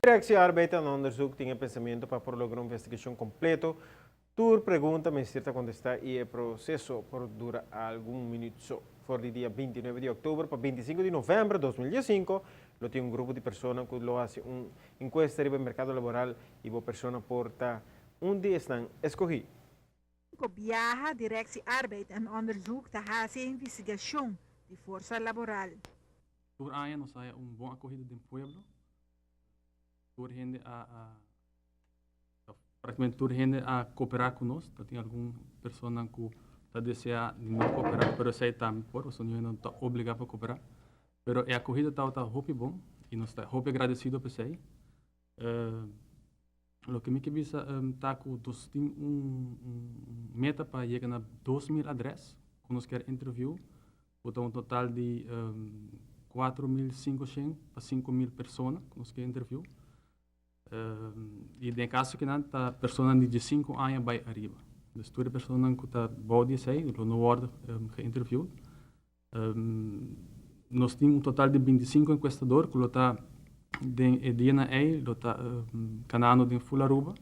Directie Arbeid en Onderzoek tin e pensamento pa por logra un investigacion completo. Tur pregunta mester ta contesta y e proceso por dura algun minuut so. For di dia 29 di october pa 25 di november di 2015, lo tin un grupo di persona cu lo haci un encuesta riba mercado laboral y bo persona por ta un di esnan escogi. Biaha Directie Arbeid en Onderzoek ta haci investigacion di forsa laboral. Tur aña nos tin un bon acogida di pueblo. Tur hende a practicamente tur hende a coopera cu nos. Tin algun persona cu ta desea di no coopera, pero esey tambe por, pasobra no ta obliga pa coopera. Pero e acogida ta hopi bon y nos ta hopi agradecido pa esey. Loke mi kier bisa ta cu nos tin un meta pa yega na 2.000 adres cu nos kier interview, cu un total di 4.500 pa 5.000 persona cu nos kier interview. Y den caso cu nan ta persona di 5 aña bay ariba. Dus tur persona cu ta bou di esey, no wordo geïnterviewd. Nos tin un total di 25 encuestador cu ta den e dia ey, lo ta canando den full Aruba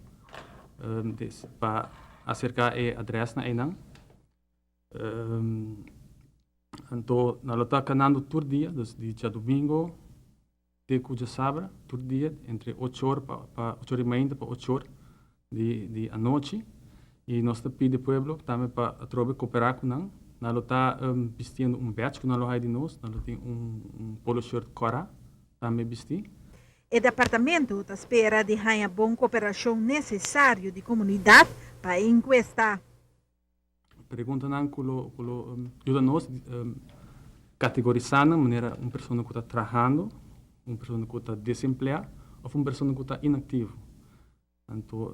pa acerca e adresnan ey. Anto, nan lo ta canando tur dia, dus di diadomingo te cu diasabra, tur dia, entre 8 or pa 8 or y mey pa 8 or di anochi. Y nos ta pidi pueblo tambe pa atrobe coopera cu nan. Nan lo ta bistiendo un badge cu nan lo haya di nos, nan lo tin un polo shirt cora tambe bisti. E departamento ta spera di haya bon cooperacion necesario di comunidad pa e encuesta. Preguntanan cu lo yuda nos categorisa manera un persona cu ta trahando, un persona cu ta desemplea of un persona cu ta inactivo. Anto,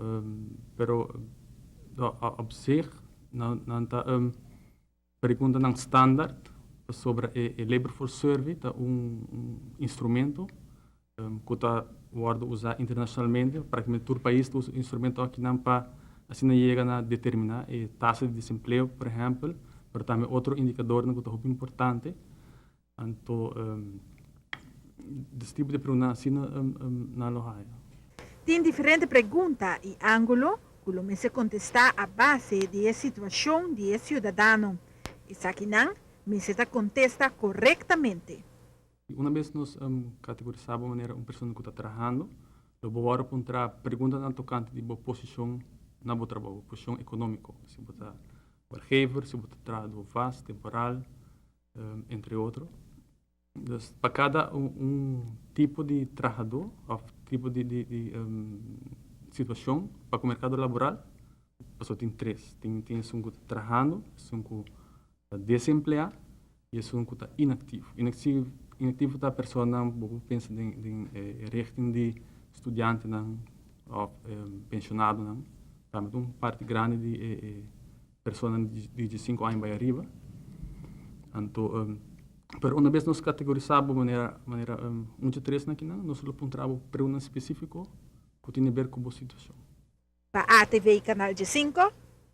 pero op zich, nan ta preguntanan standard sobre e Labor Force Survey, ta un instrumento cu ta wordo usa internacionalmente, practicamente tur pais usa instrumento aki nan pa asina yega na determina e tasa di desempleo, por ehempel, pero tambe otro indicador cu ta importante. Anto, e tipo di pregunta asina nan lo haya. Tin diferente pregunta y angulo cu lo mester contesta a base di e situacion di e ciudadano. Esakinan mester contesta corectamente. Un biaha nos categorisa manera un persona cu ta trahando, lo bo puntra pregunta tocante di bo posicion na bo trabou, posicion economico, si bo ta werkgever, si bo ta trahando vast, temporal, entre otro. Dus pa cada un tipo di trahado of tipo di situacion pa e mercado laboral, paso tin tres. Tin un cu ta trahando, un cu ta desemplea y un cu ta inactivo. Inactivo ta persona, bo pensa den richting di studiantenan of pensionadonan. Tambe un parti grandi di persona di 5 aña bay ariba. Anto, pero un biaha nos categorisa manera 1, 2, 3 aki, nos lo puntra pregunta specifico cu tin di haber cu e situacion. Pa ATV Canal 5,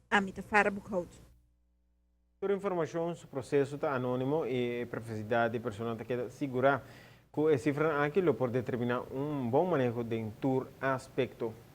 ami ta Farah Boekhout. Tur informacion, su proceso ta anonimo y privacidad di persona ta keda sigura. Cu e cifra aki lo por determina un bon maneho den tur aspecto.